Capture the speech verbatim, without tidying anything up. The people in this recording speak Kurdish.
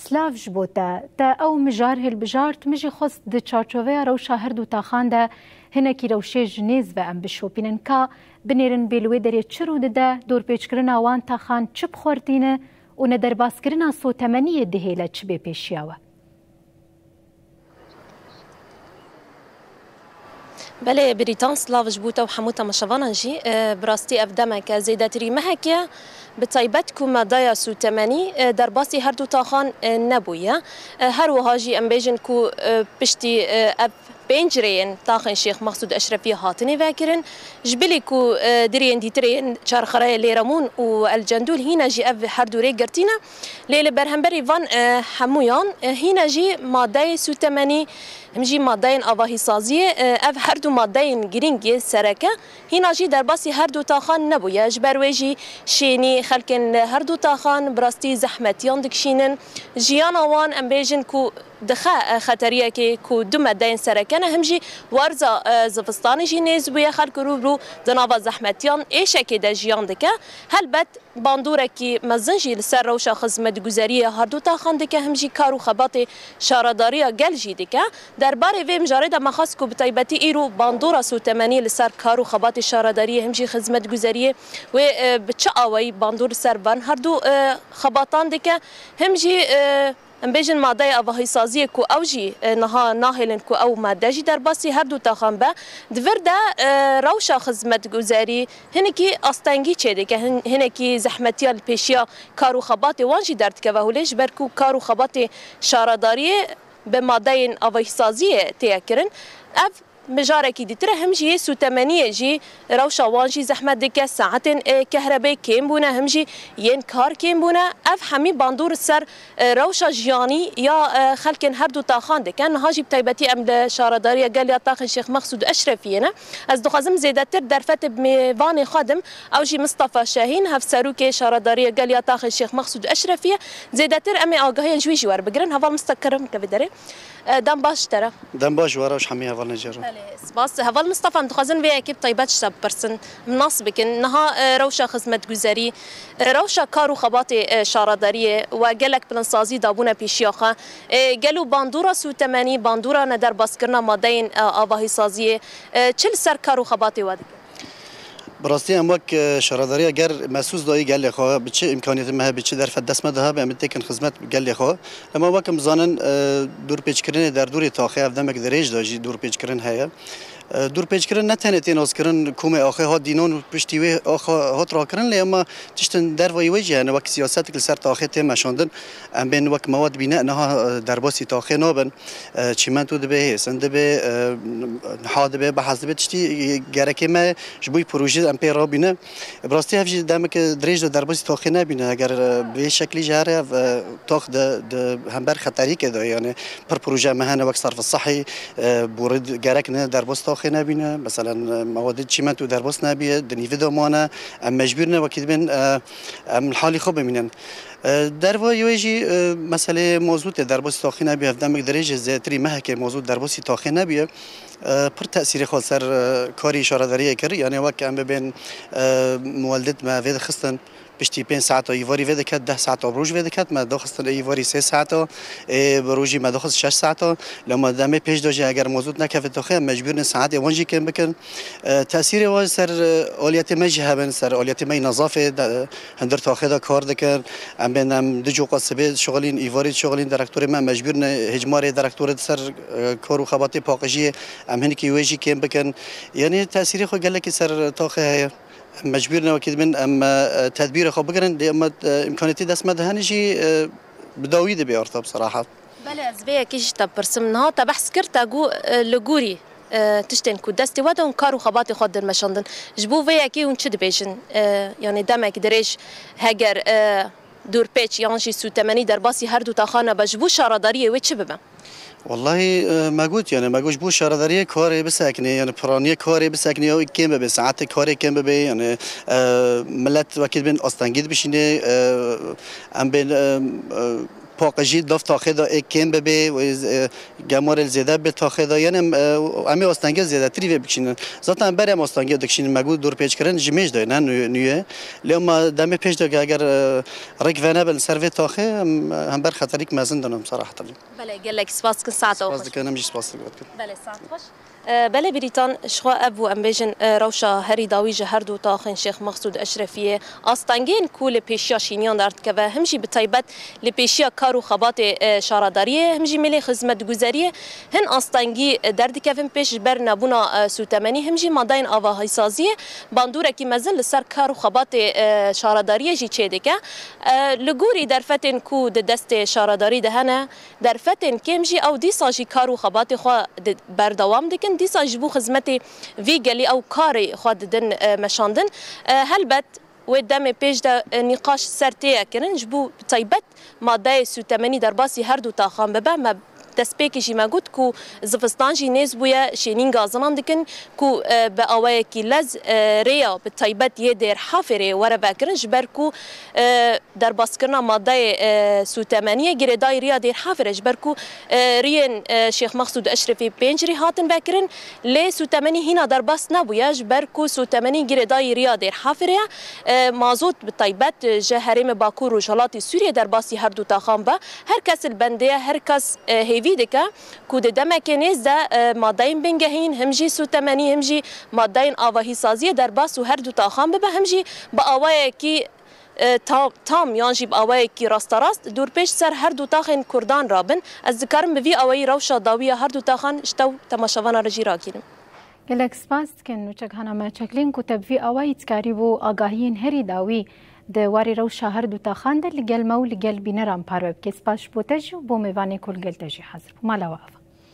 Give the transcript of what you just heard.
Silav ji bo te. Te ew mijar hilbijart, min jî xwest di çarçoveya rewşa her du taxan de hinekî rewşê ji nêz ve em bişopînin. Ka binêrin bê li wê derê çi rû dide, dorpêçkirina wan taxan çi bi xwe re tîne û nederbaskirina sotemeniyê dihêle çi bê pêşiya we? Belê, Brîtan, silav ji bo te û hemû temaşevanan jî. E, bi rastî ev demeke zêdetirî mehekê ye. Bi taybet ku madaya sûtemenî, e, derbasî her du taxan, e, nebûye. E, her wiha jî em bêjin ku, e, piştî, e, ev pênc rêyên taxên Şêx Mexsûd Eşrefiyê hatine vekirin. Ji bilî ku, e, di rêyên dîtir ên Çarxireyê Lêremûn û El Cendûl hîne jî ev her du rê girtî ne. Lê li berhemberî van, e, hemûyan, e, hîne jî madeyê sûtemenî, him jî madeyên avahîsaziyê, e, ev her du madeyên girîng yên sereke, hîna jî derbasî her du taxan nebûye. Ji ber wê jî şênî xelkên li her du taxan bi rastî zehmetiyan dikişînin. Jiyana wan, em bêjin ku dixe, e, xeteriyekê ku du madeyên sereke ne, him jî werza, e, zivistanê jî nêz bûye, xelk rû bi rû di nava zehmetiyan êşekê de jiyan dike. Helbet, bandûrekî mezin jî li ser rewşa xizmetguzeriyê ya her du taxan dike, him jî kar û xebatê şaredariya gel jî dike. Derbarê vê mijarê de me xwest ku bi taybetî îro bandora sûtemenî li ser kar û xebatê şaredariyê, him jî xizmetguzeriyê wê, e, bi çi awayî bandor li ser van her du, e, xebatan dike, him jî, e, em bêjin madeyê avahîsaziyê ku ew jî, e, niha nahêlin ku ew made jî derbasî her du taxan be. Di vir de, e, rewşa xizmetguzerî hinekî astengî çêdike, hin-, hinekî zehmetiya li pêşiya kar û xebatê wan jî derdikeve holê, ji ber ku kar û xebatê şaredariyê bi madeyên avahîsaziyê tê kirin. Ev mijarekî dîtir e, him jî yê sûtemeniyê jî rewşa wan jî zehmet dike, saetên, e, kehrebê kêm bûne, him jî yên kar kêm bûne. Ev hemî bandor li ser, e, rewşa jiyanî ya, e, xelkên her du taxan dike. Niha jî bi taybetî em li Şaredariya Gel ya Taxên Şêx Mexsûd Eşrefiyê ne. Ez dixwazim zêdetir derfetê bi mêvanê xwe dim. Ew jî Mistefa Şehîn, hevserokê Şaredariya Gel ya Taxên Şêx Mexsûd Eşrefiyê. Zêdetir em ê agahiyan ji wî jî werbigirin. Heval Mistefa, kerem ke vê derê. E, dem baş ji te re. Dem baş ji we re û ji hemî hevalên jê re. Belê, spas. Heval Mistefa, em dixwazin vê yekê bi taybet ji te bipirsin, em nas bikin. Niha, e, rewşa xizmetguzerî, e, rewşa kar û xebatê, e, şaredariyê we gelek bilinsazî dabûne pêşiya xwe. E, gelo bandora sûtemenî, bandora nederbaskirina madeyên, e, avahîsaziyê, e, çi li ser kar û xebatê we dike? Bi rastî em wek, e, Şaredariya Gel mesûs dayî gelê xwe, bi çi îmkaniyetê me hebe, çi derfet dest me de hebe, em ê têkin xizmet gelê xwe. Lema wek em zanin, e, dorpêçkirinê derdorê taxê ev demek dirêj de jî dorpêçkirin heye. E, dorpêçkirin ne tenê tê naskirin, komê axê hat dînan û piştî wê axa hat rakirin, lê ema tiştin dervayî wê jî hene, wek siyasetek li ser taxê tê meşandin. Em bên wek mewad bîne, niha, e, derbasî taxê nabin. E, çîmento dibe, hêsin dibe, e, niha dibe, behs dibe, tiştî, e, gerekê me ji bo projê em pê rabîne. Bi rastî ev jî demek dirêj de derbasî taxê nebîne. Eger, e, bi vê şeklî jî here ev, e, tax di, di hember xeterîkê de, yani pir proje me hene wek serf sehî, e, borî gerek ne derbas taxê nebîne. Meselen, e, mewadê çîmento derbas nebiye, di nîvî de mane. Em mecbûr ne wekî dibên, e, em li halî xwe bimînin. E, dervayî wê jî, e, meseleyê mozûtê derbasî taxê nebiye, ev demek dirêj e, zêtirî mehekê mozût derbasî taxê nebiye. E, pir tesîrê xwe ser, e, karî şaredariyê kir. Yani wek em bibên, e, muweldid me vê dixistin, piştî pênc saeta îvarî vê diket, deh saeta roj vê diket, me daxistin ê îvarî sê saeta, ê bi rojî me daxist şeş saeta. Lema demê pêş de jî eger mozût nekeve taxê, em mecbûr ne saetê wan jî kêm bikin. E, tesîrê wan ser, e, aliyetê me jî hebin, ser aliyetê me yî nezafê de, hundir taxê de kar dikin. Em bên em du coqa sibê dişixulîn, îvarê dişixulîn, direktorê me mecbûr ne hêcmarê direktorê di ser, e, kar û xebatê paqijiyê em hinekî wê jî kêm bikin. Yanî tesîrê xwe gelekî ser taxê heye. Em mecbûr ne wekî dibin em, e, tedbîrê xwe bigirin. Dê em, e, îmkaniyetê dest me de hene jî, e, bi dawî dibe arta bi serahat. Belê, ez vê yekê jî te bipirsim. Niha te behs kir, te got, e, li gorî, e, tiştên ku destê we de hûn kar û xebatê xwe din meşandin. Ji bo vê yekê hûn çi dibêjin? E, yanî demek dirêj heger, e, dorpêç yan jî sûtemenî derbasî her du taxan be, ji bo şaredariyê wê çi bibe? Wellahî, e, me got, yani me got ji bo şaredariyê karê bisekine, yani piraniyê karê bisekine, ya kêm bibe, saetê karê kêm bibe, yani, e, millet wekî dibên astengî dibişîne, e, em bên, e, e, paqijî di nav taxê de ê kêm bibe, ê, e, gemarê li zêde bê taxê de. Yani, e, em ê astengê zêdetirî vê bikişînin. Zaten berê em astengê dikişînin, me got dorpêçkirin ji mêj de ne nû-, nûye. Lê ma demê pêş de eger, e, rêk venebin ser vê taxê, em, hember xeterîk mezin dinin, seraheten. Belê, gelek spas dikin, saeta we xweş. Spas dikin, em jî spas dikin. Belê, saet xweş. E, belê Brîtan, ji xwe ev bû, em bêjin, e, rewşa herî dawî ji her du taxên Şêx Mexsûd Eşrefiyê, astengên ku li pêşiya şîniyan derdikeve, him jî bi taybet li pêşiya kar û xebatê, e, şaredariyê, him jî mêlê xizmetguzeriyê hin astengî, e, derdikevin pêş ji ber nebûna, e, sûtemenî, him jî madeyên avahîsaziyê bandûrekî mezin li ser kar û xebatê, e, şaredariyê jî çêdike. E, li gorî derfetên ku di destê şaredarî de hene, derfetên kêm jî ew dîsa jî kar û xebatê xwe di-, berdewam dikin. Dîsa ji bo xizmetê vî gelî ew karê xwe didin, e, meşandin. E, helbet wê demê pêş de, e, nîqaş ser tê ye kirin, ji bo bi taybet madeyê sûtemenî derbasî her du taxan bibe. Me destpêkê jî me got ku zivistan jî nêz bûye, şênîn gazinan dikin ku, e, bi awayekî lez, e, rêya bi taybet yê Dêrhafêrê were vekirin, ji ber ku, e, derbaskirina madeyê, e, sûtemeniyê girêdayî riya Dêrhafêrê, ji ber ku, e, riyên, e, Şêx Mexsûd Eşrefî pênc rî hatin vekirin, lê sûtemenî hîna derbas nebûye, ji ber ku sûtemenî girêdayî riya Dêrhafêrê ye. E, mazot bi taybet, e, ji herêmê Bakur û Rojhilatê Sûriyê derbasî her du taxan be. Her kes li bendê ye, her kes, e, hêvî dike ku di demekê nêz de, e, madeyên bingehîn, him jî sûtemenî, him jî madeyên avahîsaziyê derbas û her du taxan bibe, him jî bi awayekî, e, ta-, tam yan jî bi awayekî rasterast dorpêç ser her du taxên Kurdan rabin. Ez dikarim bi vî awayî rewşa dawî ya her du taxan ji te û temaşevana re jî ragihînim. Gelek spas dikin Nûçek Hana me çeklîn ku te bi vî awayî dikarîbû agahiyên herî dawî di warê rewşa her du taxan de li gel me û li gel bîneran parve bike. Spas ji bo te jî û bo mêvanê ku li gel te jî hazir bû. Mala we ava.